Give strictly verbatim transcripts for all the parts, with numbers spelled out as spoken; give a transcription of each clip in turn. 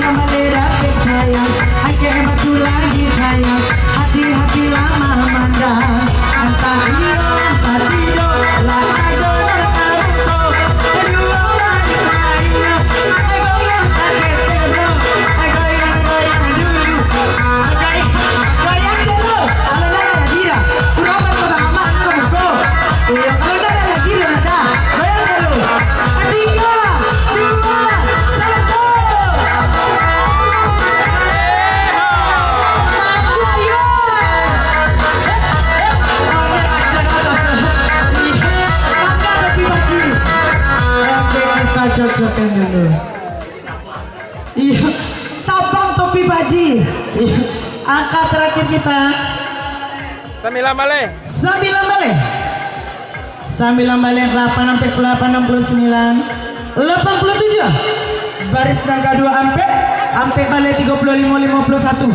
Kambali dapek sayang, ai kek batu lagi sayang, hati-hati lah mamandang. Antah iyo, antah tidak, lah ado nan taruko. Kaduo baris mainnyo, ai goyang saketeh, ai goyang-goyang dulu. Goyang, goyang dulu. Alah, lah, lah, lah, dah. Urang baru amak tu buko. Iyo, kalau dah, dah, lah, dah, dah, dah. Goyang dulu. Tigo, duo, satu. Cocokkan dulu. Iyo, tabang topi Pak Haji. Iyo. Angka terakhir kita. Sambilan baleh. Sambilan baleh. Sambilan baleh, lapan ampek puluah lapan, enam puluh sembilan, lapan puluh tujuh. Baris nan kaduo ampek, ampek baleh tigo puluah limo, limo puluah satu,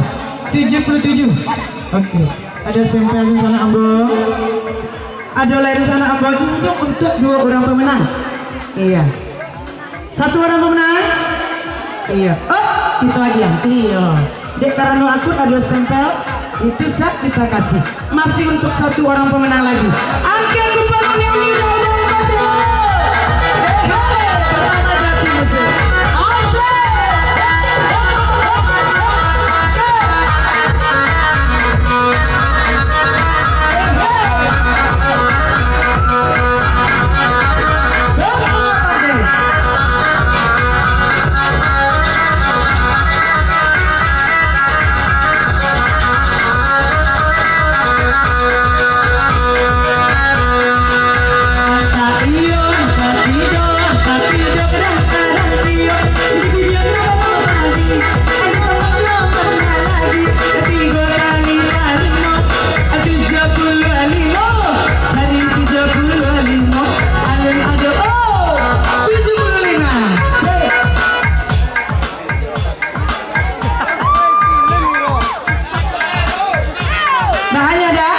tujuh puluh tujuh. Oke. Ado stempel di sanak ambo. Ado lai di sanak ambo. Untuak, untuak duo urang pemenang. Iya. Satu urang pemenang? Iyo. Oh, kito agiah. Iyo. Dek karano aku ado stempel, itu sak kita kasih. Masih untuk satu orang pemenang lagi. Angke kupang uni-uni, udah-udah, masih. Eh, hei, pertama jati musuh. Oke. Bahanyo dah?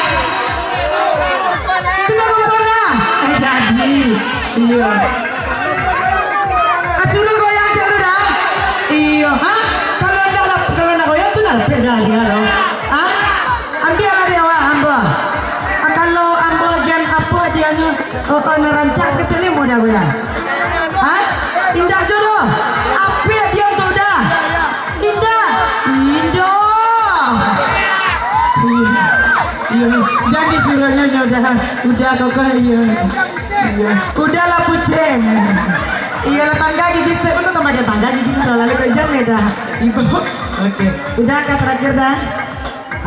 Sudah kumpul dah? Eh, jadi. Iyo. Ah, suruh goyang cek dulu dah. Iyo. Ha? Kalau ndak lah, kalau nak goyang tu lah, dah dia tu. Ha? Ambiaklah dek awak, ambo. Ah, kalau ambo agiahan apo hadiahnyo, oh, oh, nan rancak saketek ni mudah goyang. Ha? Indak jo doh. Apik dia tu dah. Indak. Indak. Iyo. Iyo. Jan disuruahnyo nyo dah. Udah kokoh, iyo. Iyo. Udahlah puceng. Iyolah, tangga gigi step tu tambah dia tangga gigi tu, soalnya kerja ni dah. Ibu. Oke. Udah, angka terakhir dah.